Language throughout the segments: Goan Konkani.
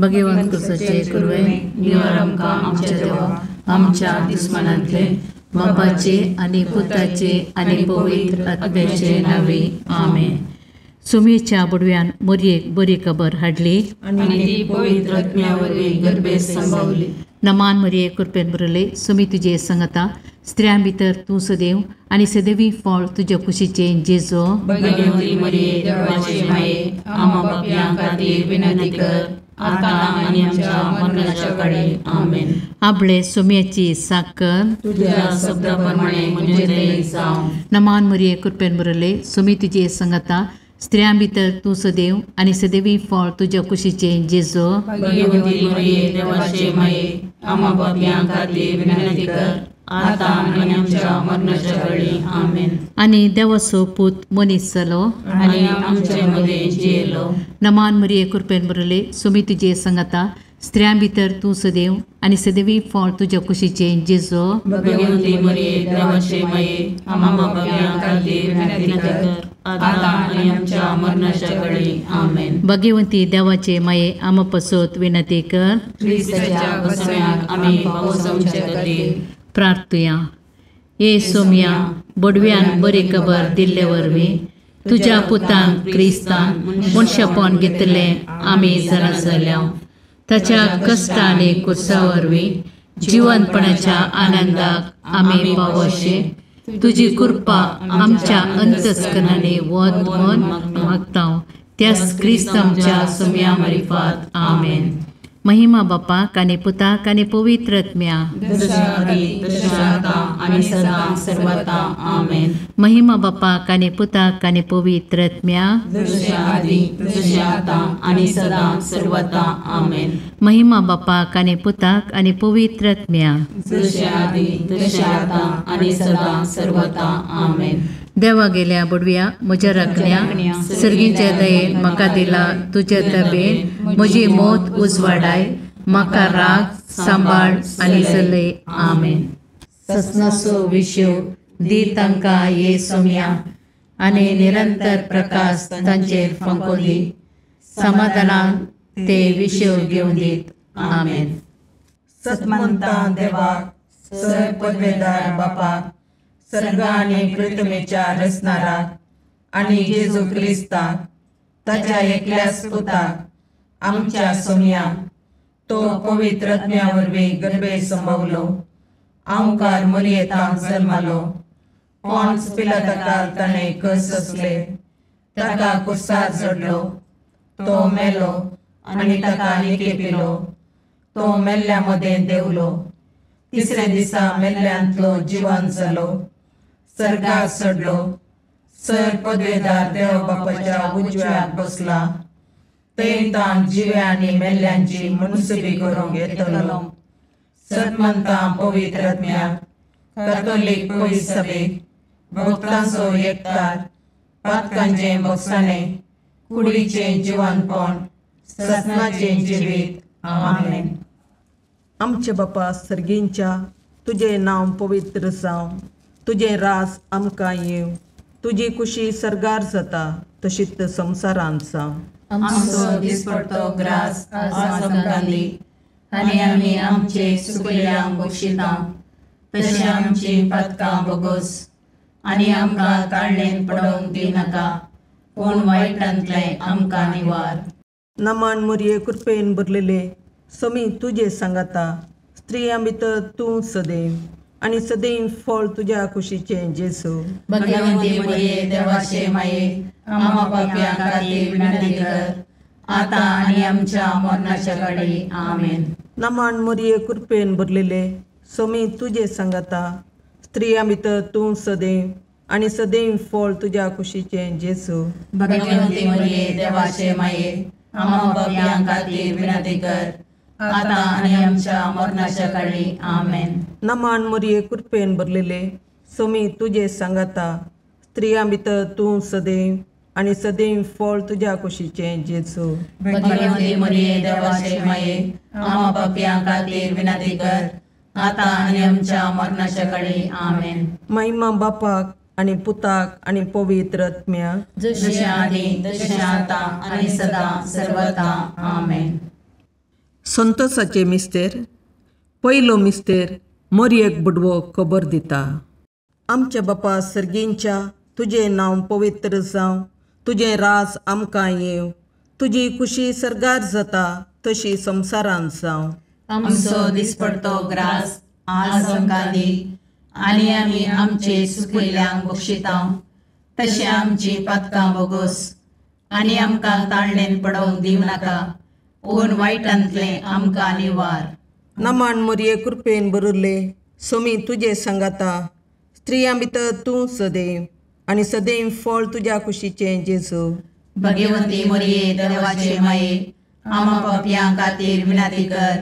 भगवंत कुसाचे कुरवे निवार आमकां आमच्या देवा आमच्या दुस्मनांतले बापाचे आनी पुताचे आनी पवित्र आत्म्याचे नांवे आमेन. सुमेच्या बुडव्यान मोरयेक बरी खबर हाडली आनी ती पवित्र आत्म्या वरवीं गर्भेत संभावली. नमान मरिये कृपेन भरले सुमी तुजे संगता स्त्रियां भितर तूं सदैव आनी सदैवी फळ तुज्या कुशीचें जेजो. भगवती मरिये देवाचे माये आम्हा पापयां खातीर विनंती कर आतां आनी आमच्या मरणाच्या काळी आमेन. आपले सुम्याची साकर तुझ्या शब्दा प्रमाणे म्हजें जावं. नमान मरिये कृपेन भरले सुमी तुजे संगता स्त्रियां भितर तूं सदैव आनी सदैवी फळ तुज्या कुशीचें जेजो. भगवती मरिये देवाचे माये आम्हा पापयां खातीर विनंती कर आतां आनी आमच्या मरणाच्या काळी आमेन. आनी देवाचो पूत मनीस जालो आनी आमचे मदें जियेलो. नमान मरिये कृपेन भरले सुमी तुजे संगता स्त्रियां भितर तूं सदैव आनी सदैवी फळ तुज्या कुशीचें जेजो. भगवती मरिये देवाचे माये आम्हा पापयां खातीर विनंती कर आतां आनी आमच्या मरणाच्या काळी आमेन. भगवंती देवाचे माये आम्हा पसत विनंती कर. क्रिस्ताच्या बसव्याक आमी पावसाचे खातीर प्रार्थुया. ये सोम्या बडव्यान बरी खबर दिल्ले वरवीं तुज्या पुतान क्रिस्तान मनशापण घेतलें आमी जाणा जाल्या. ताच्या कश्ट आनी कुर्सा वरवीं जिवनपणाच्या आनंदाक आमी पावोशे तुजी कृपा आमच्या अंतस्करणांनी वत म्हूण मागता त्याच क्रिस्त आमच्या सोम्या मारिफात आमेन. महिमा बापाक आनी पुताक आनी पवित्र आत्म्या. महिमा बापाक आनी पुताक आनी पवित्र आत्म्या. महिमा बापाक आनी पुताक आनी पवित्र आत्म्या. देवा गेल्या बुडव्या म्हज्या राखण्या सर्गीच्या दयेन म्हाका दिला तुज्या दबेन म्हजी मौत उजवाडाय म्हाका राग सांबाळ आनी चलय आमेन. ससनाचो विशय दी तांकां ये सोम्या आनी निरंतर प्रकाश तांचेर फांको दी समाधानान ते विशय घेवन दीत आमेन. सतमंता देवाक सर पदवेदार बापाक सर्ग आनी पृथ्वीच्या रचणाराक आनी जेजू क्रिस्ताक ताच्या एकल्याच पुताक आमच्या सोम्याक तो पवित्र आत्म्या वरवीं गर्भे संभवलो आंवकार मरियेतांक जल्मालो पॉन्स पिलाताकाल ताणें कस सोंसले ताका कुर्सार चडलो तो मेलो आनी ताका निकेपिलो तो मेल्ल्या मदें देंवलो तिसऱ्या दिसा मेल्ल्यांतलो जिवन जालो सर्गाक चडलो सर पदवेदार देव बापाच्या उजव्याक बसला थंय ताण जिव्या आनी मेल्ल्यांची मनसुबी करूंक येतलो. सतमंता पवित्र आत्म्याक कॅथोलीक पवित्र सभेक भक्तांचो एकतार पातकांचें भोगसाणें कुडीचें जिवनपण ससनाचें जिवीत आमेन. आमचे बापा सर्गींच्या तुजें नांव पवित्र जावं तुजें राज आमकां येवं तुजी कुशी सर्गार जाता तशीच संवसारांत जावं. आमचो दिसपडतो ग्रास आज आमकां दी आनी आमी आमचे सुकल्यांक बक्षिता तशें आमची पातकां बोगोस आनी आमकां ताळणेन पडोवंक दिनाका पूण वायटांतलें आमकां निवार. नमान मोरये कृपेन भरलेले समी तुजे सांगाता स्त्रियां भितर तूं सदैव आनी सदैव फळ तुज्या कुशीचें जेजू. भगवंती मरिये देवाचे माये आम्हा पापयां खातीर विनंती कर आतां आनी आमच्या मरणाच्या काळी आमेन. नमान मोरये कृपेन भरलेले समी तुजे सांगाता स्त्रियां भितर तूं सदैव आनी सदैव फळ तुज्या कुशीचें जेजू. भगवंती मरिये देवाचे माये आम्हा पापयां खातीर विनंती कर आतां आनी आमच्या मरणाच्या काळी आमेन. नमान मोरये कृपेन भरलेले समी तुजे सांगाता स्त्रियां भितर तूं सदैव आनी सदैव फळ तुज्या कुशीचें जेजू. भगवंती मरिये देवाचे माये आम्हा पापयां खातीर विनंती कर आतां आनी आमच्या मरणाच्या काळी आमेन. महिमा बापाक आनी पुताक आनी पवित्र आत्म्याक जशें आदी तशें आतां आनी सदां सर्वता आमेन. संतोषाचे मिस्तेर. पयलो मिस्तेर मोरयेक बुडवो खबर दिता. आमच्या बापा सर्गींच्या, तुजें नांव पवित्र जावं, तुजें राज आमकां येवं, तुजी खुशी सर्गार जाता तशी संवसारांत जावं. आमचो दिसपडतो ग्रास आज आमकां दी आनी आमी आमचे सुकिल्ल्यांक बक्षिता तशें आमची पातकां बोगोस आनी आमकां ताळणेन पडोवंक दिवं नाका, पूण वायटांतलें आमकां निवार. नमान मोरये कृपेन बरुल्ले, सोमी तुजे सांगाता, स्त्रियां भितर तूं सदैव आनी सदैव फळ तुज्या कुशीचें जेजू. भगवंती मोरये देवाचे माये, आमा पापयां खातीर विनंती कर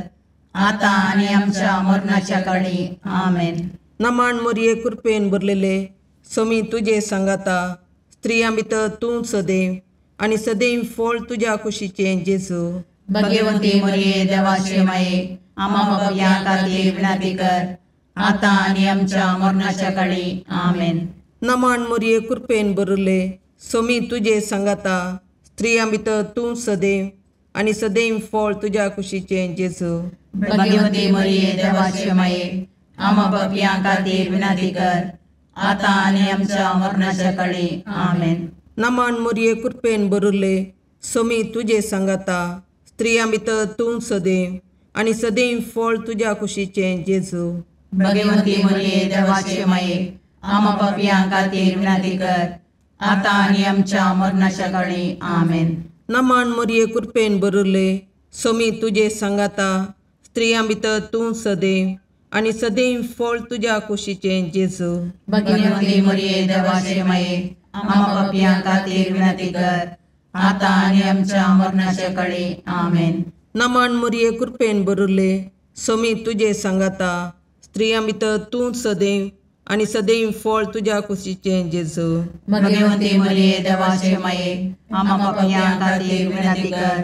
आतां आनी आमच्या मरणाच्या काळी. आमेन. नमान मोरये कृपेन भरलेले, सोमी तुजे सांगाता, स्त्रियां भितर तूं सदैव आनी सदैव फळ तुज्या कुशीचें जेजू. भगवंती मोरये देवाचे माये, आमा पापयां खातीर विनंती कर आतां आनी आमच्या मरणाच्या काळी. आमेन. नमान मोरये कृपेन भरले, सोमी तुजे सांगाता, स्त्रियां भितर तूं सदैव आनी सदैव फळ तुज्या कुशीचें जेजू. भगवंती मोरये देवाचे माये, आमा पापयां खातीर विनंती कर आतां आनी आमच्या मरणाच्या काळी. आमेन. नमान मोरये कृपेन भरले, सोमी तुजे सांगाता, स्त्रियां भितर तूं सदैव आनी सदैव फळ तुज्या कुशीचें जेजू. भगवंती मोरये देवाचे माये, आमा पापयां खातीर विनंती कर आतां आनी आमच्या मरणाच्या काळी. आमेन. नमान मोरये कृपेन भरले, सोमी तुजे सांगाता, स्त्रियां भितर तूं सदैव आनी सदैव फळ तुज्या कुशीचें जेजू. भगवंती मोरये देवाचे माये, आमा पापयां खातीर विनंती कर आतां आनी आमच्या मरणाच्या काळी. आमेन. नमान मोरये कृपेन भरले, सोमी तुजे सांगाता, स्त्रियां भितर तूं सदैव आनी सदैव फळ तुज्या कुशीचें जेजू. भगवंती मोरये देवाचे माये, आमा पापयां खातीर विनंती कर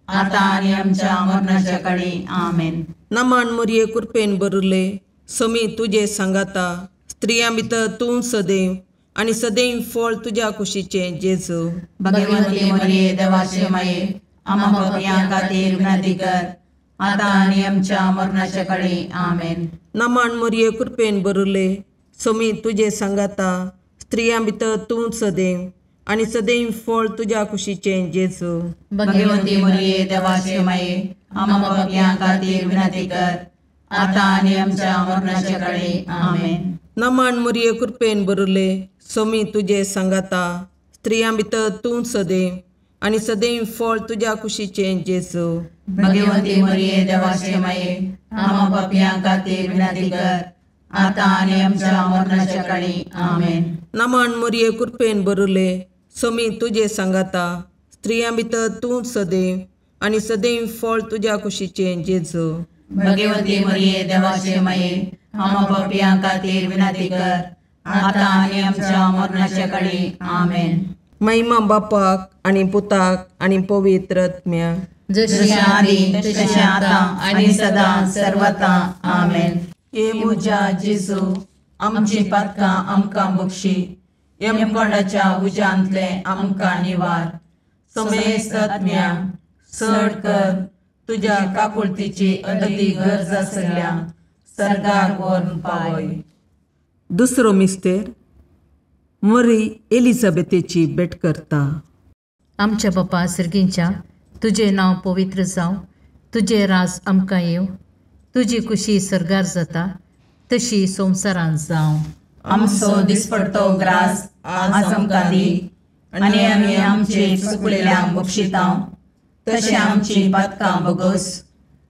आतां आनी आमच्या मरणाच्या काळी. आमेन. नमान मोरये कृपेन भरले, सोमी तुजे सांगाता, स्त्रियां भितर तूं सदैव आनी सदैव फळ तुज्या कुशीचें जेजू. भगवंती मोरये देवाचे माये, आमा पापयां खातीर विनंती कर आतां आनी आमच्या मरणाच्या काळी. आमेन. नमान मोरये कृपेन भरले, सोमी तुजे सांगाता, स्त्रियां भितर तूं सदैव आनी सदैव फळ तुज्या कुशीचें जेजू. भगवंती मोरये देवाचे माये, आमा पापयां खातीर विनंती कर आतां आनी आमच्या मरणाच्या काळी. आमेन. नमान मोरये कृपेन भरले, सोमी तुजे सांगाता, स्त्रियां भितर तूं सदैव आनी सदैव फळ तुज्या कुशीचें जेजू. भगवंती मोरये देवाचे माये, आमा पापयां खातीर विनंती कर आतां आनी आमच्या मरणाच्या काळी. आमेन. नमान मोरये कृपेन भरले, सोमी तुजे सांगाता, स्त्रियां भितर तूं सदैव आनी सदैव फळ तुज्या कुशीचें जेजू. भगवंती मोरये देवाचे माये, आमा पापयां खातीर विनंती कर आतां आनी आमच्या मरणाच्या काळी. आमेन. महिमा बापाक आनी पुताक आनी पवित्र आत्म्याक, जशी आदी तशें आतां आनी सदां सर्वता. आमेन. हे म्हज्या जेजू, आमची पातकां आमकां बक्षी, यमकोंडाच्या उज्यांतलें आमकां निवार, समेस्त आत्म्या चड कर तुज्या काकुळतीची अदती गरज आसल्या सर्गाक व्हरून पावय. दुसरो मिस्तेर मरी एलिझाबेथेची भेट करता. आमच्या बापा सर्गींच्या, तुजें नांव पवित्र जावं, तुजें राज आमकां येवं, तुजी खुशी सर्गार जाता तशी संवसारांत जावं. आमचो दिसपडतो ग्रास आज आमकां दी आनी आमी आमचे चुकलेल्यांक बक्षिता तशें आमची पातकां बोगस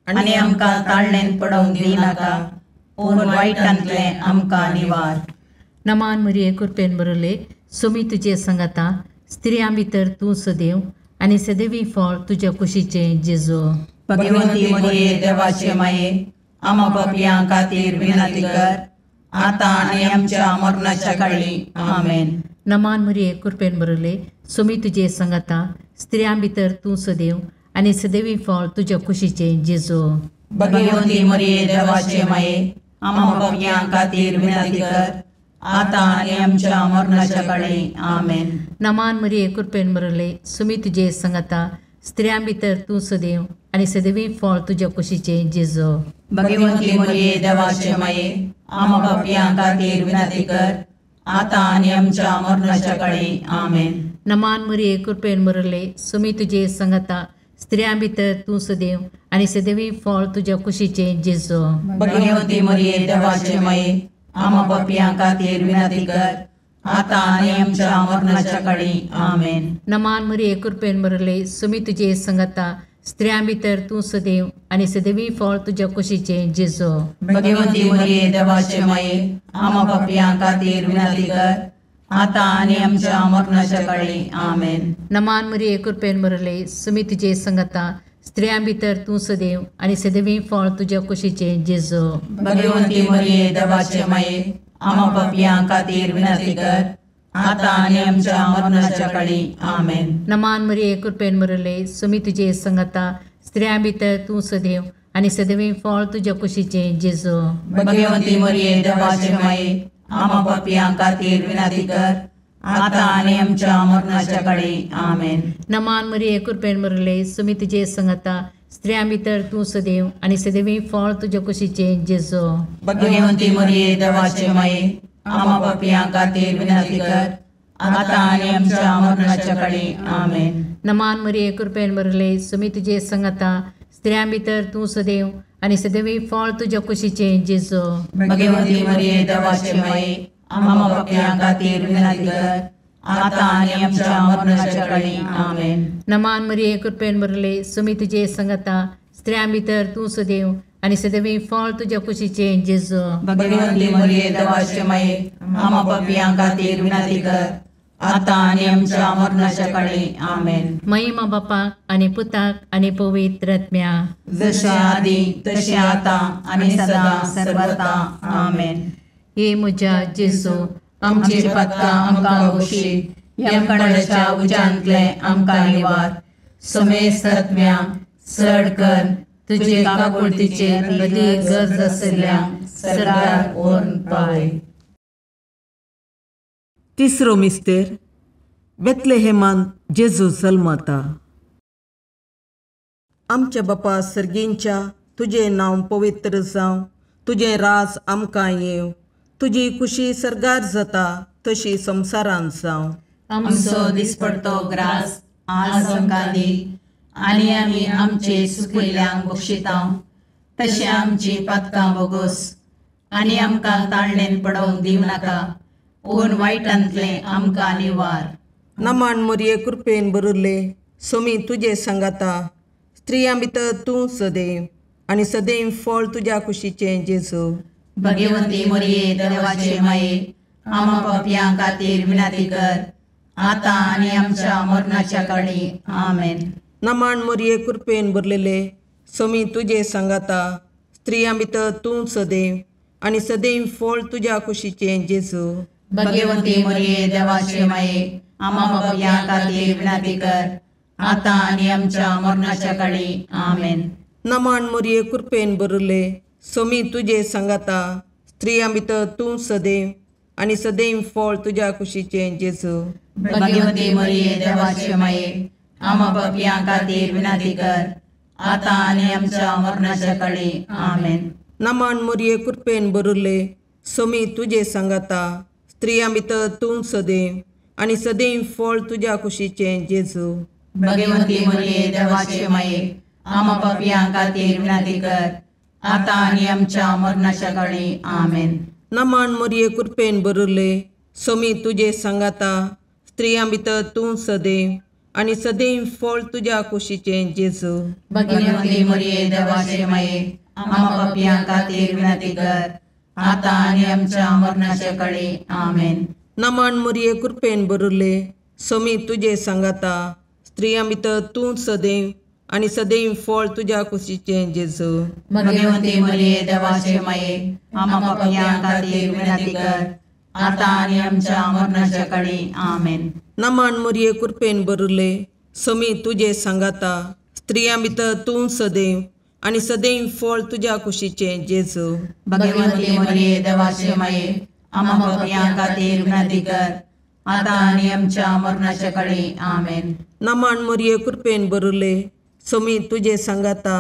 आनी आमकां ताळणेन पडोवंक दिनाका, पूण वायटांतलें आमकां निवार. नमान मरिये कृपेन बरले, सोमी तुजे सांगाता, स्त्रियां भितर तूं सदैव आनी सदैवी फळ तुज्या कुशीचें जेजू. भगवंती मरिये देवाचे माये, आमा पापयां खातीर विनंती कर आतां आनी आमच्या मरणाच्या काळी. आमेन. नमान मरिये कृपेन बरले, सोमी तुजे सांगाता, स्त्रियां भितर तूं सदैव आनी सदैवी फळ तुज्या कुशीचें जेजू. भगवंती मरिये देवाचे माये, आमा पापयां खातीर विनंती कर आतां आनी आमच्या मरणाच्या काळी. आमेन. नमान मरिये कृपेन बरले, सोमी तुजे सांगाता, स्त्रियां भितर तूं सदैव आनी सदैवी फळ तुज्या कुशीचें जेजू. भगवंती मरिये देवाचे माये, आम्हा पापयां खातीर विनंती कर, आतां आनी आमच्या मरणाच्या काळी. आमेन. नमान मरिये, कृपेन भरले, सुमी तुजे संगता, स्त्रियां भितर तूं सदैव आनी सदैवी फळ तुज्या कुशीचें जेजू. भगवंती मरिये देवाचे माये, आम्हा पापयां खातीर विनंती कर, आतां आनी आमच्या मरणाच्या काळी. आमेन. नमान मरिये, कृपेन भरले, सुमी तुजे संगता, स्त्रियां भितर तूं सदैव आनी सदैवी फळ तुज्या कुशीचें जेजू. भगवंती मरिये देवाचे माये, आम्हा पापयां खातीर विनंती कर, आतां आनी आमच्या मरणाच्या काळी. आमेन. नमान मरिये, कृपेन भरले, सुमी तुजे संगता, स्त्रियां भितर तूं सदैव आनी सदैवी फळ तुज्या कुशीचें जेजू. भगवंती मरिये देवाचे माये, आम्हा पापयां खातीर विनंती कर, आतां आनी आमच्या मरणाच्या काळी. आमेन. नमान मरिये, कृपेन भरले, सुमी तुजे संगता, स्त्रियां भितर तूं सदैव आनी सदैवी फळ तुज्या कुशीचें जेजू. भगवंती मरिये देवाचे माये, आम्हा पापयां खातीर विनंती कर, आतां आनी आमच्या मरणाच्या काळी. आमेन. नमान मरिये, कृपेन भरले, सुमी तुजे संगता, स्त्रियां भितर तूं सदैव आनी सदैवी फळ तुज्या कुशीचें जेजू. भगवंती मरिये देवाचे माये, आम्हा पापयां खातीर विनंती कर, आतां आनी आमच्या मरणाच्या काळी. आमेन. नमान मरिये, कृपेन भरले, सुमी तुजे संगता, स्त्रियां भितर तूं सदैव आनी सदैवी फळ तुज्या कुशीचें जेजू. भगवंती मरिये देवाचे माये, आम्हा पापयां खातीर विनंती कर, आतां आनी आमच्या मरणाच्या काळी. आमेन. नमान मरिये, कृपेन भरले, सुमी तुजे संगता, स्त्रियां भितर तूं सदैव आनी सदैवी फळ तुज्या कुशीचें जेजू. भगवंती मरिये देवाचे माये, आम्हा पापयां खातीर विनंती कर, आतां आनी आमच्या मरणाच्या काळी. आमेन. महिमा बापाक आनी पुताक आनी पवित्र आत्म्या, जशें आदी तशें आतां आनी सदां सर्वता. आमेन. हे म्हज्या जेजू, आमची पातकां आमकां बक्षी, यमकणाच्या उज्यांतले आमकां निवार, समेस्त आत्म्या चड कर तुजे काकुळतीचेर अदीक गरज आशिल्ल्या सरकार व्हरून पावय. तिसरो मिस्तेर, बेतलेहेमान जेजू जल्मता. आमच्या बापा सर्गींच्या, तुजें नांव पवित्र जावं, तुजें राज आमकां येवं, तुजी कुशी सर्गार जाता तशी संवसारांत जावं. आमचो दिसपडतो ग्रास आज आमकां दी, आनी आमी आमचे सुकिल्ल्यांक बक्षिता तशें आमची पातकां बोगोस, आनी आमकां ताळणेन पडोवंक दिवं नाका, पूण वायटांतलें आमकां निवार. नमान मरिये, कृपेन भरिल्ले, सोमी तुजे सांगाता, स्त्रियां भितर तूं सदैव आनी सदैव फळ तुज्या कुशीचें जेजू. भगवंती मरिये देवाचे माये, आम्हा पापयां खातीर विनंती कर, आतां आनी आमच्या मरणाच्या काळी. आमेन. नमान मरिये, कृपेन भरलेले, सोमी तुजे सांगाता, स्त्रियां भितर तूं सदैव आनी सदैव फळ तुज्या कुशीचें जेजू. भगवंती मरिये देवाचे माये, आम्हा पापयां खातीर विनंती कर, आतां आनी आमच्या मरणाच्या काळी. आमेन. नमान मरिये, कृपेन भरिल्ले, सोमी तुजे सांगाता, स्त्रियां भितर तूं सदैव आनी सदैव फळ तुज्या कुशीचें जेजू. भगवंती मरिये देवाचे माये, आम्हा पापयां खातीर विनंती कर, आतां आनी आमच्या मरणाच्या काळी. आमेन. नमान मरिये, कृपेन भरिल्ले, सोमी तुजे सांगाता, स्त्रियां भितर तूं सदैव आनी सदैव फळ तुज्या कुशीचें जेजू. भगवंती मरिये देवाचे माये, आम्हा पापयां खातीर विनंती कर, आतां आनी आमच्या मरणाच्या काळी. आमेन. नमान मरिये, कृपेन भरिल्ले, सोमी तुजे सांगाता, स्त्रियां भितर तूं सदैव आनी सदैव फळ तुज्या कुशीचें जेजू. भगवंती मरिये देवाचे माये, आम्हा पापयां खातीर विनंती कर, आतां आनी आमच्या मरणाच्या काळी. आमेन. नमान मरिये, कृपेन भरिल्ले, सोमी तुजे सांगाता, स्त्रियां भितर तूं सदैव आनी सदैव फळ तुज्या कुशीचें जेजू. भगवंती मरिये देवाचे माये, आम्हा पापयां खातीर विनंती कर, आतां आनी आमच्या मरणाच्या काळी. आमेन. नमान मरिये, कृपेन भरिल्ले, सोमी तुजे सांगाता, स्त्रियां भितर तूं सदैव आनी सदैव फळ तुज्या कुशीचें जेजू. भगवंती मरिये देवाचे माये, आम्हा पापयां खातीर विनंती कर, आतां आनी आमच्या मरणाच्या काळी. आमेन. नमन मरिये कृपेन भरिल्ले, स्वामी तुजे सांगाता,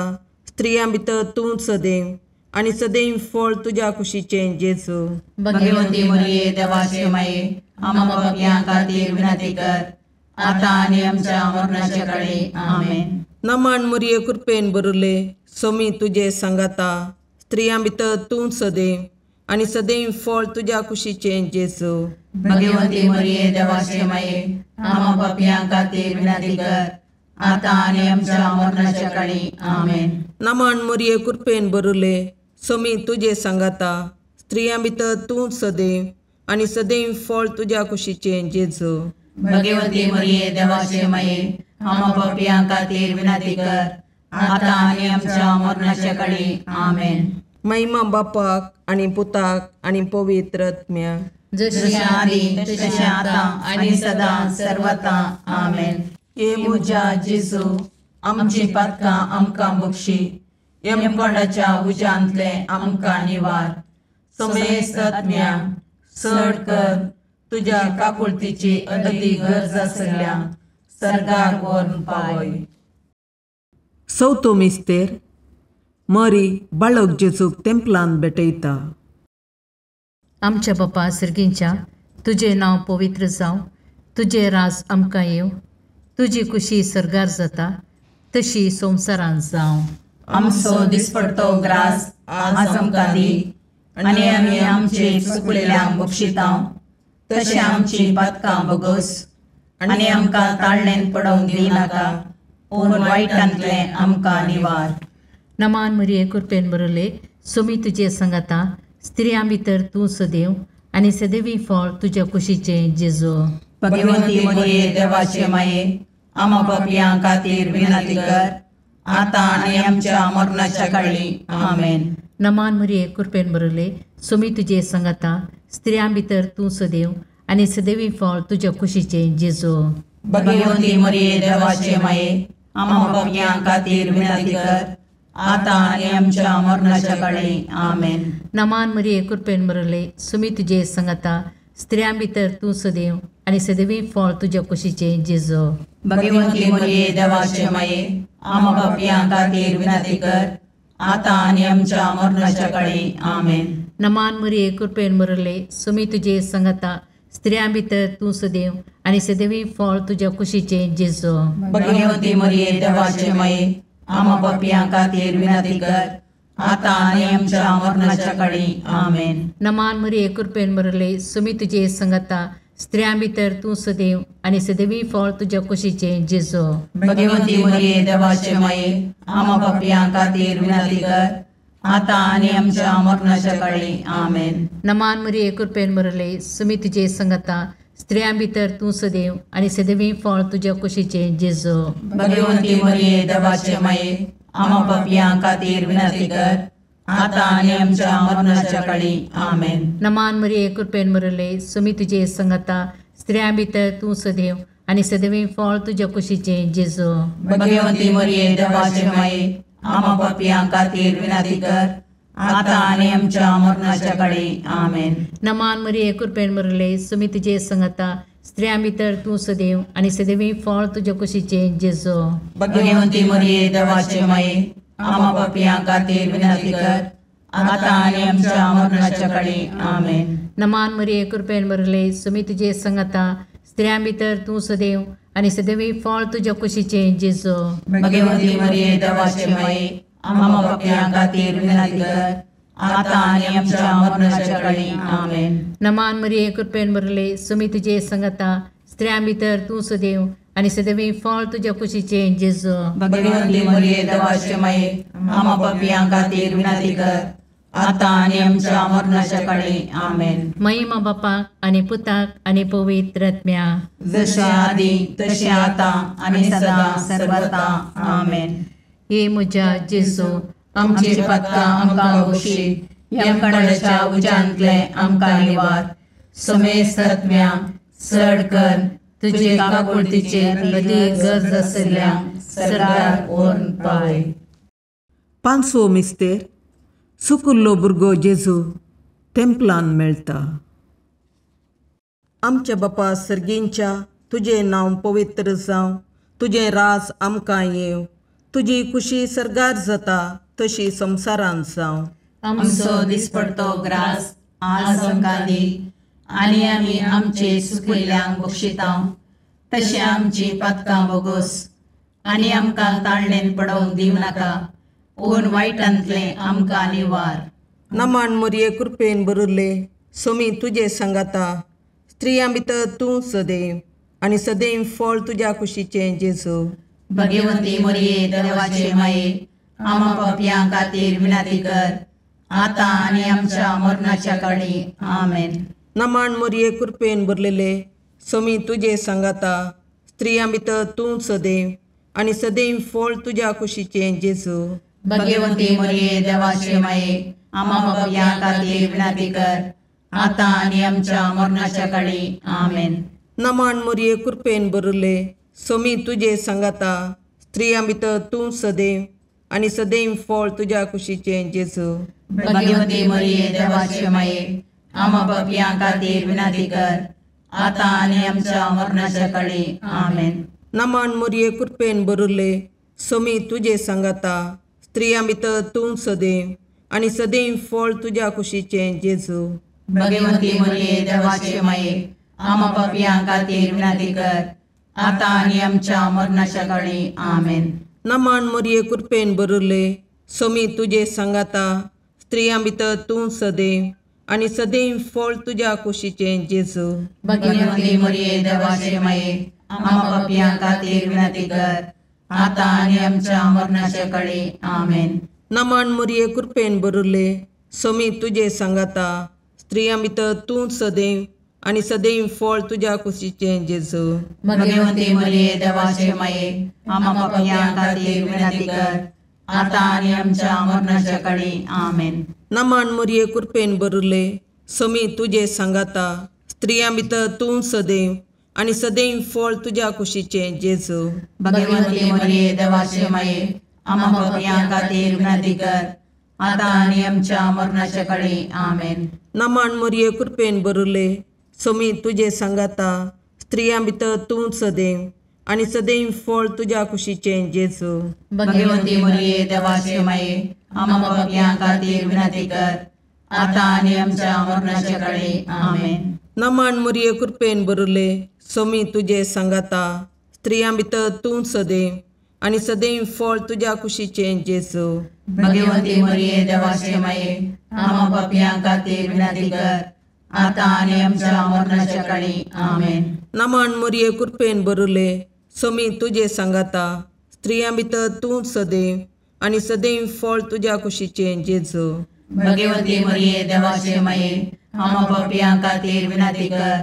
स्त्रियां भितर तूं सदैव आनी सदैव फळ तुज्या कुशीचें जेजू. भगवंती मरिये देवाचे माये, आम्हा पापयां खातीर विनंती कर, आतां आनी आमच्या मरणाच्या काळी. आमेन. नमन मरिये कृपेन भरिल्ले, स्वामी तुजे सांगाता, स्त्रियां भितर तूं सदैव आनी सदैव फळ तुज्या कुशीचें जेजू. भगवंती मरिये देवाचे माये, आम्हा पापयां खातीर विनंती कर, आतां आनी आमच्या मरणाच्या काळी. आमेन. नमन मरिये कृपेन भरिल्ले, स्वामी तुजे सांगाता, स्त्रियां भितर तूं सदैव आनी सदैव फळ तुज्या कुशीचें जेजू. भगवंती मरिये देवाचे माये, आम्हा पापयां खातीर विनंती कर, आतां आनी आमच्या मरणाच्या काळी. आमेन. महिमा बापाक आनी पुताक आनी पवित्र आत्म्याक, जशें आदी तशें आतां आनी सदां सर्वता. आमेन. हे म्हज्या जेजू, आमची पातकां आमकां बक्षी, यमकोंडाच्या उज्यांतले आमकां निवार, समेस्त आत्म्या चड कर तुज्या काकुळतीची अदती गरज आसल्या सर्गाक व्हरून पावय. चवथो मिस्तेर. मरी बाळक जेजूक तेंपलान भेटयता. आमच्या बापा सर्गींच्या, तुजें नांव पवित्र जावं, तुजें राज आमकां येवं, तुजी कुशी सर्गार जाता तशी संवसारांत जावं. आमचो दिसपडतो ग्रास आज आमकां दी, आनी आमी आमचे चुकलेल्यांक बक्षितां तशें आमची पातकां बगस, आनी आमकां ताळणेन पडोवंक दिनाका, पूण वायटांतलें आमकां निवार. नमान मरिये कृपेन भरिल्ले, स्वामी तुजे सांगाता, स्त्रियां भितर तूं सदैव आनी सदैवी फळ तुज्या कुशीचें जेजू. भगवंती मरिये देवाचे माये, आम्हा पापयां खातीर विनंती कर, आतां आनी आमच्या मरणाच्या काळी. आमेन. नमान मरिये कृपेन भरिल्ले, स्वामी तुजे सांगाता, स्त्रियां भितर तूं सदैव आनी सदैवी फळ तुज्या कुशीचें जेजू. भगवंती मरिये देवाचे माये, आम्हा पापयां खातीर विनंती कर, आतां आनी आमच्या मरणाच्या काळी. आमेन. नमान मरिये कृपेन भरिल्ले, स्वामी तुजे सांगाता, स्त्रियां भितर तूं सदैव आनी सदैवी फळ तुज्या कुशीचें जेजू. भगवंती मरिये देवाचे माये, आम्हा पापयां खातीर विनंती कर, आतां आनी आमच्या मरणाच्या काळी. आमेन. नमान मरिये कृपेन भरिल्ले, स्वामी तुजे सांगाता, स्त्रियां भितर तूं सदैव आनी सदैवी फळ तुज्या कुशीचें जेजू. भगवंती मरिये देवाचे माये, आम्हा पापयां खातीर विनंती कर, आतां आनी आमच्या मरणाच्या काळी. आमेन. नमान मरिये कृपेन भरिल्ले, स्वामी तुजे सांगाता, स्त्रियां भितर तूं सदैव आनी सदैवी फळ तुज्या कुशीचें जेजू. भगवंती मरिये देवाचे माये, आम्हा पापयां खातीर विनंती कर, आतां आनी आमच्या मरणाच्या काळी. आमेन. नमान मरिये कृपेन भरिल्ले, स्वामी तुजे सांगाता, स्त्रियां भितर तूं सदैव आनी सदैवी फळ तुज्या कुशीचें जेजू. भगवंती मरिये देवाचे माये, आम्हा पापयां खातीर विनंती कर, आतां आनी आमच्या मरणाच्या काळी. आमेन. नमान मरिये कृपेन भरिल्ले, स्वामी तुजे सांगाता, स्त्रियां भितर तूं सदैव आनी सदैवी फळ तुज्या कुशीचें जेजू. भगवंती मरिये देवाचे माये, आम्हा पापयां खातीर विनंती कर, आतां आनी आमच्या मरणाच्या काळी. आमेन. नमान मरिये कृपेन भरिल्ले, स्वामी तुजे सांगाता, स्त्रियां भितर तूं सदैव आनी सदैवी फळ तुज्या कुशीचें जेजू. भगवंती मरिये देवाचे माये, आम्हा पापयां खातीर विनंती कर, आतां आनी आमच्या मरणाच्या काळी. आमेन. नमान मरिये कृपेन भरिल्ले, स्वामी तुजे सांगाता, स्त्रियां भितर तूं सदैव आनी सदैवी फळ तुज्या कुशीचें जेजू. भगवंती मरिये देवाचे माये, आम्हा पापयां खातीर विनंती कर, आतां आनी आमच्या मरणाच्या काळी. आमेन. नमान मरिये कृपेन भरिल्ले, स्वामी तुजे सांगाता, स्त्रियां भितर तूं सदैव आनी सदैवी फळ तुज्या कुशीचें जेजू. भगवंती मरिये देवाचे माये, आम्हा पापयां खातीर विनंती कर, आतां आनी आमच्या मरणाच्या काळी. आमेन. महिमा बापाक आनी पुताक आनी पवित्र आत्म्याक, जशें आदी तशें आतां आनी सदां सर्वता. आमेन. हे म्हज्या जेजू, आमची पातकां आमकां बक्षी, यमकंडाच्या उज्यांतले आमकां निवार, समेस्त आत्म्या चड कर तुजे काकुळतीचे अदीक गरज आशिल्ल्या सर्गाक व्हरून पावय. पांचवो मिस्तेर. सुकुल्लो भुरगो जेजू तेंपलान मेळटा. आमच्या बापा सर्गींच्या तुजें नांव पवित्र जावं, तुजें राज आमकां येवं, तुजी खुशी सर्गार जाता तशी संवसारांत जावं. आमचो दिसपडतो ग्रास आज आमकां दी आनी आमी आमचे सुकिल्ल्यांक बक्षिता तशें आमची पातकां बोगोस आनी आमकां ताळणेन पडोवंक दिवं नाका पूण वायटांतलें आमकां निवार. नमान मोरये कृपेन बरुल्ले सोमी तुजे सांगाता, स्त्रियां भितर तूं सदैव आनी सदैव फळ तुज्या कुशीचें जेजू. भगवंती मोरये देवाचे माये आमा पापयां खातीर विनंती कर आतां आनी आमच्या मरणाच्या काळी. आमेन. नमान मोरये कृपेन भरलेले सोमी तुजे सांगाता, स्त्रियां भितर तूं सदैव आनी सदैव फळ तुज्या कुशीचें जेजू. भगवंती मोरये देवाचे माये आमा पापयां खातीर विनंती कर आतां आनी आमच्या मरणाच्या काळी. आमेन. नमान मोरये कृपेन भरले सोमी तुजे सांगाता, स्त्रियां भितर तूं सदैव आनी सदैव फळ तुज्या कुशीचें जेजू. भगवंती मोरये देवाचे माये आमा पापयां खातीर विनंती कर आतां आनी आमच्या मरणाच्या काळी. आमेन. नमान मोरये कृपेन भरले सोमी तुजे सांगाता, स्त्रियां भितर तूं सदैव आनी सदैव फळ तुज्या कुशीचें जेजू. भगवंती मोरये देवाचे माये आमा पापयां खातीर विनंती कर आतां आनी आमच्या मरणाच्या काळी. आमेन. नमान मोरये कृपेन भरले सोमी तुजे सांगाता, स्त्रियां भितर तूं सदैव आनी सदैव फळ तुज्या कुशीचें जेजू. भगवंती मोरये देवाचे माये आमा पापयां खातीर विनंती कर आतां आनी आमच्या मरणाच्या काळी. आमेन. नमान मोरये कृपेन भरले सोमी तुजे सांगाता, स्त्रियां भितर तूं सदैव आनी सदैव फळ तुज्या कुशीचें जेजू. भगवंती मोरये देवाचे माये आमा पापयां खातीर विनंती कर आतां आनी आमच्या मरणाच्या काळी. आमेन. नमान मोरये कृपेन भरले सोमी तुजे सांगाता, स्त्रियां भितर तूं सदैव आनी सदैव फळ तुज्या कुशीचें जेजू. भगवंती मोरये देवाचे माये आमा पापयां खातीर विनंती कर आतां आनी आमच्या मरणाच्या काळी. आमेन. नमान मोरये कृपेन भरले सोमी तुजे सांगाता, स्त्रियां भितर तूं सदैव आनी सदैव फळ तुज्या कुशीचें जेजू. भगवंती मोरये देवाचे माये आमा पापयां खातीर विनंती कर आतां आनी आमच्या मरणाच्या काळी. आमेन. नमान मोरये कृपेन भरले सोमी तुजे सांगाता, स्त्रियां भितर तूं सदैव आनी सदैव फळ तुज्या कुशीचें जेजू. भगवंती मोरये देवाचे माये आमा पापयां खातीर विनंती कर आतां आनी आमच्या मरणाच्या काळी. आमेन. नमान मोरये कृपेन भरले सोमी तुजे सांगाता, स्त्रियां भितर तूं सदैव आनी सदैव फळ तुज्या कुशीचें जेजू. भगवंती मोरये देवाचे माये आमा पापयां खातीर विनंती कर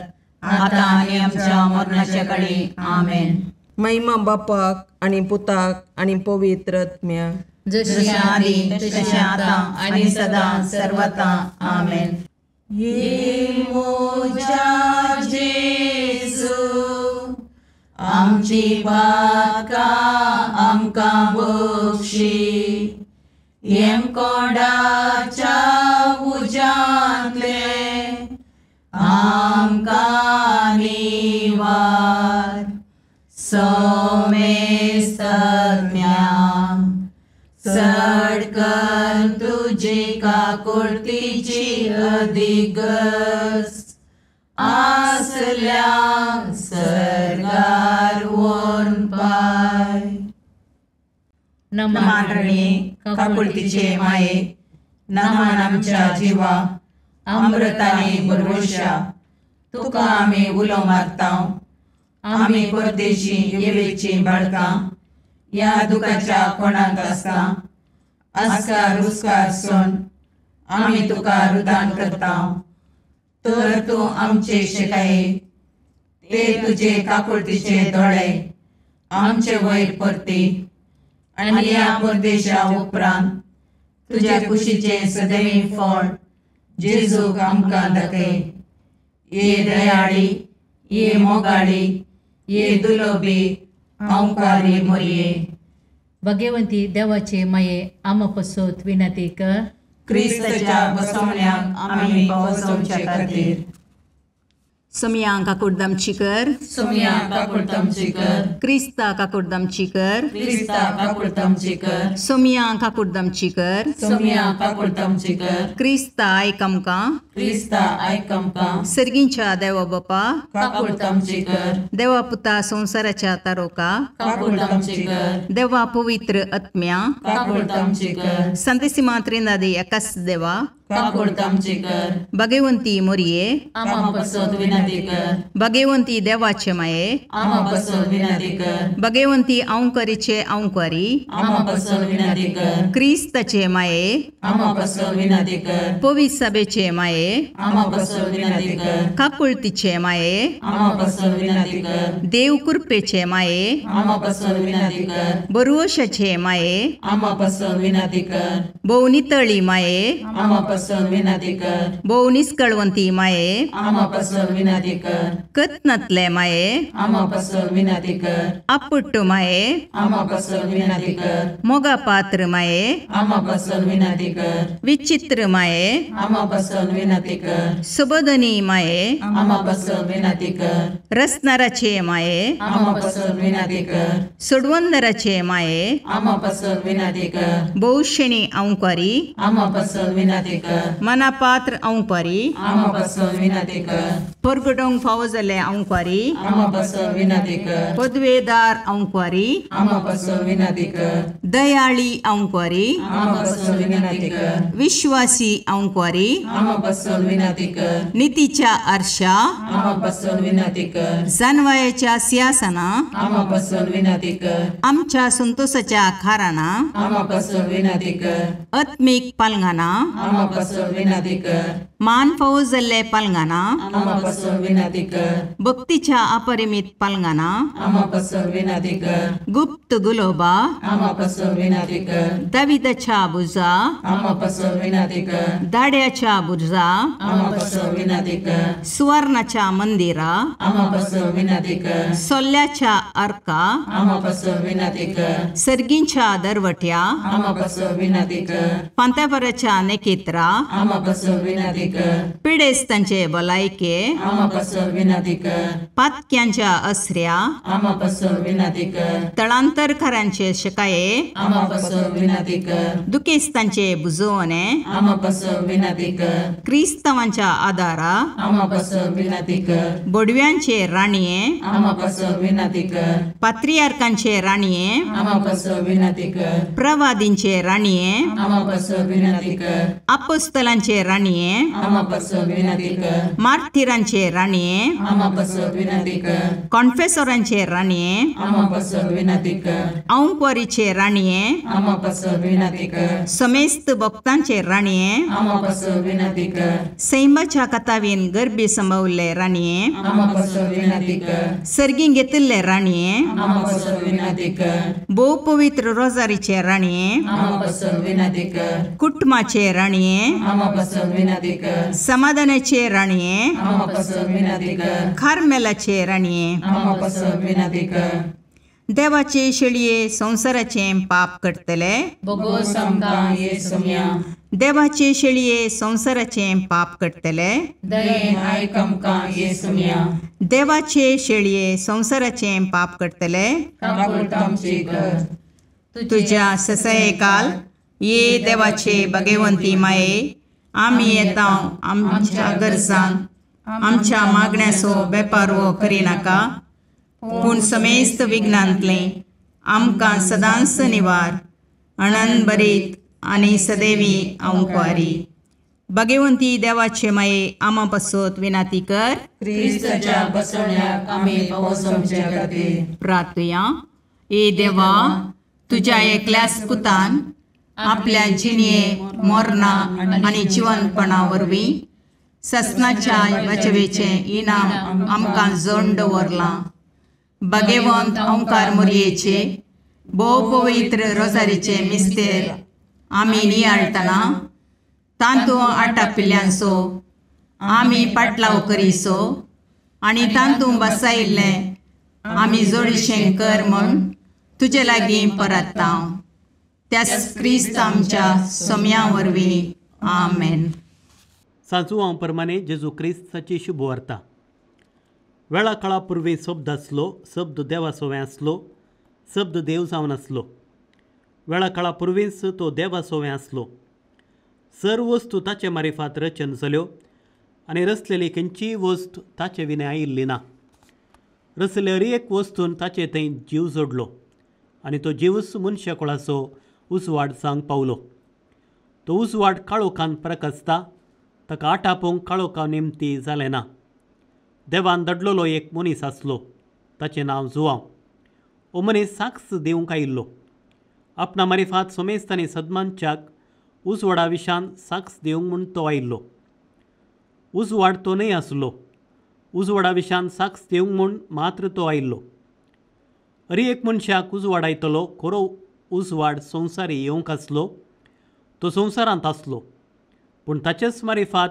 आतां आनी आमच्या मरणाच्या काळी. आमेन. महिमा बापाक आनी पुताक आनी पवित्र आत्म्याक, जशी आदी तशें आतां आनी सदां सर्वता. आमेन. ये मोजा जेजू आमची पातकां आमकां बक्षी, येमकोंडाच्या उज्यांतले आमकां निवार. सोमेस्तज्ञा चड कर तुजी काकुळतीची अधिगस आसल्या सर्गार व्हरून पाय. नमान रणी काकुळतीचे माये, नमान आमच्या जिवा अमृताने भरवशा, तुका आमी उलो मारता. आमी परदेशी येवेची बाळकां ह्या दुखाच्या कोणाक आसता आस्कार उस्कार सोन आमी तुका रुदान करता. तर तूं आमचे शिकाये ते तुजे काकुळतीचे दोळे आमचे वयर परती आनी ह्या परदेशा उपरांत तुज्या कुशीचें सदैव फळ जेजूक आमकां दाखय. ये दयाळी, ये मोगाळी, ये दुलोबी अंकारी मोरये. भगवंती देवाचे माये आमा पसोत विनंती कर. क्रिस्ताच्या बसवण्याक आमी पावसोवचे खातीर. सोमया काकुडदामची कर, सोमया काकुडदामची कर, क्रिस्ता काकुडदामची कर, क्रिस्ता काकुडदामची कर, सोमया काकुडदामची कर, सोमया काकुडदामची कर, क्रिस्ता आयक आमकां, क्रिस्ता आयक आमकां, सर्गींच्या देवा बापा काकुडदामची कर, देवा पुता संवसाराच्या तारोका काकुडदामची कर, देवा पवित्र आत्म्या काकुडदामची कर, संतेसिमा त्रिनादी एकाच देवा काकुडदामची कर, भगवंती मोरये आमा पसत विनंती कर, भगवंती देवाचे माये आमा पसत विनंती कर, भगवंती औंकरीचे औंकरी आमा पसत विनंती कर, क्रिस्ताचे माये आमा पसत विनंती कर, पवित्र सभेचे माये आमा पसत विनंती कर, काकुळतीचे माये आमा पसत विनंती कर, देव कृपेचे माये आमा पसत विनंती कर, बरुवशाचे माये आमा पसत विनंती कर, भोव नितळी माये आमा पसत विनंती कर, भोव निस्कळवंती माये आमा पसत विनंती कर, कत्नातले माये आमा पसत विनंती कर, आपुट्ट माये आमा पसत विनंती कर, मोगा पात्र माये आमा पसत विनंती कर, विचित्र माये आमा पसत विनंती कर, सुबोधनी माये आमा पसत विनंती कर, रसनाराचे माये आमा पसत विनंती कर, सोडवंदराचे माये आमा पसत विनंती कर, भोवशेणी औंकारी आमा पसत विनंती कर, मनापात्र औंकारी आमा पसत विनंती कर, परगटोंक फावो जाल्ले औंकारी आमा पसत विनंती कर, पदवेदार औंकारी आमा पसत विनंती कर, दयाळी औंकारी आमा पसत विनंती कर, विश्वासी औंकारी आमा पसत विनंती कर, नितीच्या आरशा आमा पसत विनंती कर, जानवायाच्या सिंहासना आमा पसत विनंती कर, आमच्या संतोषाच्या खाराना आमा पसत विनंती कर, आत्मीक पालंगाना आमा पसत विनंती कर, मान फावो जाल्ले पालंगाना आमा पसत विनंती कर, भक्तीच्या अपरिमित पालंगाना आमा पसत विनंती कर, गुप्त गुलोबा आमा पसत विनंती कर, दाविदाच्या बुजा आमा पसत विनंती कर, दाड्याच्या बुर्जा आमा पसत विनंती कर, सुवर्णाच्या मंदिरा आमा पसत विनंती कर, सोल्ल्याच्या अर्का आमा पसत विनंती कर, सर्गींच्या दरवट्या आमा पसत विनंती कर, पांतापराच्या नेकेत्रा आमा पसत विनंती कर, पिडेस्तांचे भलायके आमा पसत विनंती कर, पातक्यांच्या असऱ्या आमा पसत विनंती कर, तळांतरकारांचे शकाये आमा पसत विनंती कर, दुखेस्तांचे बुजवणे आमा पसत विनंती कर, क्रिस्तावांच्या आदारा आमा पसत विनंती कर, बोडव्यांचे राणये आमा पसत विनंती कर, पात्रियार्कांचे राणये आमा पसत विनंती कर, प्रवादींचे राणये आमा पसत विनंती कर, अपोस्तलांचे राणये आमा पसत विनंती कर, मार्थिरांचे राणये आमा पसत विनंती कर, कॉन्फेसोरांचे राणये आमा पसत विनंती कर, औंकवारीचे राणये आमा पसत विनंती कर, समेस्त भक्तांचे राणये आमा पसत विनंती कर, सैमाच्या कथावीन गर्भी संभवल्ले राणये आमा पसत विनंती कर, सर्गीं घेतिल्ले राणये आमा पसत विनंती कर, भोव पवित्र रोजारीचे राणये आमा पसत विनंती कर, कुटुंबाचे राणये आमा पसत विनंती कर, समाधानाचे राणये आमा पसत विनंती कर, कार्मेलाचे राणये आमा पसत विनंती कर, देवाचे शेळये संवसाराचे पाप करतले बोगोस आमकां ये सोम्या, देवाचे शेळये संवसाराचे पाप करतले दयेन आयक आमकां ये सोम्या, देवाचे शेळये संवसाराचे पाप करतले काकुळट आमची कर, तुझ्या ससयकाल ये देवाचे भगवंती माये आमी येता आमच्या गरजांक आमच्या मागण्याचो बेपारवो करिनाका पूण समेस्त विघ्नांतलें आमकां सदांच निवार अणनभरीत आनी सदैवी औंकवारी. भगवंती देवाचे माये आमा पासत विनाती कर. क्रिस्ताच्या बसवण्याक आमी पावस आमच्या खातीर प्रार्थुया. ए देवा, तुज्या एकल्याच पुतान आपल्या जिणये मरणा आनी जिवनपणा वरवीं ससनाच्या वाचवेचें इनाम आमकां जोड दवरलां. भगवंत ओंकार मोरयेचे भोव पवित्र रोजारीचे मिस्तेर आमी नियाळटना तांतू आटापिल्ल्यांचो आमी पाटलाव करीसो आनी तांतू बसायिल्लें आमी जोडीशें कर म्हूण तुजे लागीं परत्ता. त्याच क्रिस्त आमच्या सोम्या वरवीं. आमेन. सांजू हांव परमाने जेजू क्रिस्ताची शुभवार्ता. वेळा काळा पुर्वी शब्द आसलो, शब्द देवा सोवें आसलो, शब्द देव जावन आसलो. वेळा काळा पुर्वीच तो देवा सोवें आसलो. सर्व वस्तू ताचे मारिफात रचन जाल्यो आनी रचलेली खंयचीय वस्त ताचे विणें आयिल्ली ना. रचले हर एक वस्तून ताचे थंय जीव जोडलो आनी तो जीवच मनशाकुळाचो उजवाड जावंक पावलो. तो उजवाड काळोखान प्रकाशता, ताका आटापोवंक काळोखा निमती जालें ना. देवान धाडलेलो एक मनीस आसलो, ताचें नांव जुवांव. हो मनीस साक्ष दिवंक आयिल्लो. आपणा मारिफात सोमेस्त आनी सदमानच्याक उजवाडा विशान साक्ष दिवंक म्हूण तो आयिल्लो. उजवाड तो न्हय आसलो, उजवाडा विशान साक्ष दिवंक म्हूण मात्र तो आयिल्लो. हर एक मनशाक उजवाडायतलो खरो उजवाड संवसारी येवंक आसलो, तो संवसारांत आसलो, पूण ताचेच मारिफात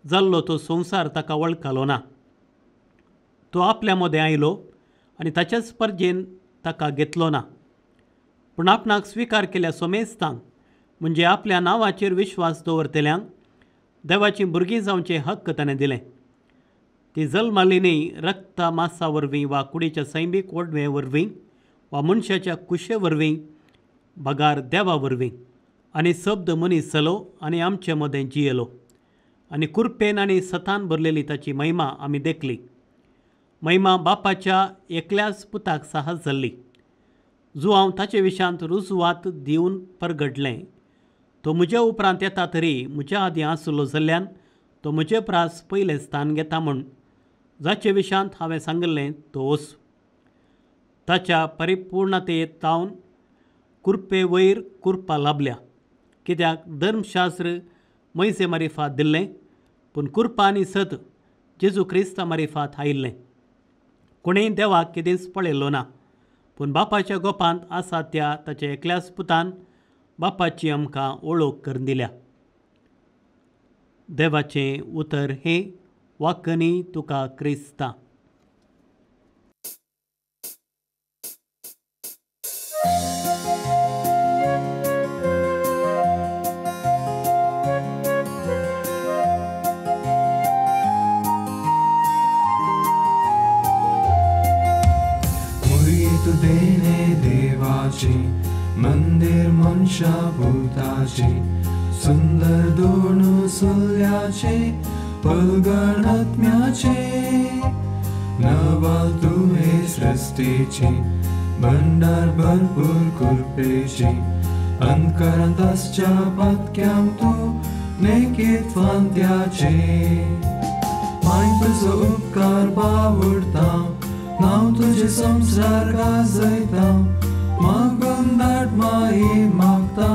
जाल्लो तो संवसार ताका वळखलो ना. तो आपल्या मदें आयलो आनी ताचेच परजेन ताका घेतलो ना. पूण आपणाक स्विकार केल्या सोमेस्तांक, म्हणजे आपल्या नांवाचेर विश्वास दवरतल्यांक देवाचीं भुरगीं जावचें हक्क ताणें दिलें. ती जल्माली न्ही रक्ता मासा वरवीं वा कुडीच्या सैमीक ओडवे वरवीं वा मनशाच्या कुशे वरवीं, बगार देवा वरवीं. आनी शब्द मनीस जालो आनी आमचे मदें जियेलो आनी कुरपेन आनी सतान भरलेली ताची महिमा आमी देखली. महिमा बापाच्या एकल्याच पुताक साहस जाल्ली. जुवांव ताचे विशांत रुजवात दिवन परगडलें, तो म्हज्या उपरांत येता तरी म्हज्या आदीं आसलो जाल्ल्यान तो म्हजे प्रास पयलें स्थान घेता म्हूण जाचे विशांत हांवें सांगिल्लें तो ओस. ताच्या परिपूर्णतेत तावन कुरपे वयर कुरपा लाभल्या, कित्याक धर्मशास्त्र मैसे मारिफात दिल्लें, पूण कुरपा आनी सत जेजू क्रिस्ता मारिफात आयिल्लें. कोणेय देवाक केदींच पळयलो ना, पूण बापाच्या गोपांत आसा त्या ताच्या एकल्याच पुतान बापाची आमकां वळख करून दिल्या. देवाचें उतर हें वाकनी तुका क्रिस्ता. देवाची मंदिर मनशा भूताची सुंदर दोन सुल्याचे पलगणात्म्याचे नवाल तुवे सृष्टीची भंडार भरपूर कृपेची अंतकरांत आसच्या पातक्यांक तूं नेकीत फांत्याचे माय तुजो उपकार बावडता नांव तुजें संवसार गाजयता मागून धाड माई मागता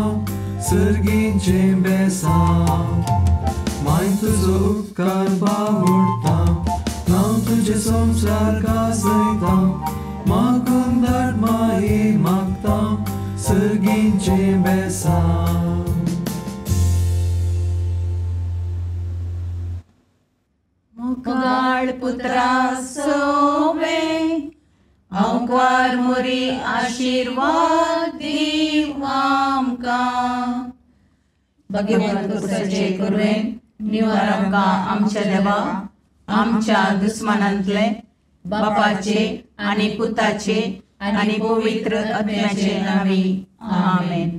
सर्गीचें बेसांव माय तुजो उपकार बावडता नांव तुजें संवसार गाजयता मागून धाड माई मागता सर्गीचें बेसांव. मुखाळ पुत्रा सोवे अंकार मोरी आशीर्वाद दीव आमकां. भगवंत कुसाचे कुरवेन निवार आमकां आमच्या देवा आमच्या दुस्मानांतले बापाचे आनी पुताचे आनी पवित्र आत्म्याचे नांवी आमेन.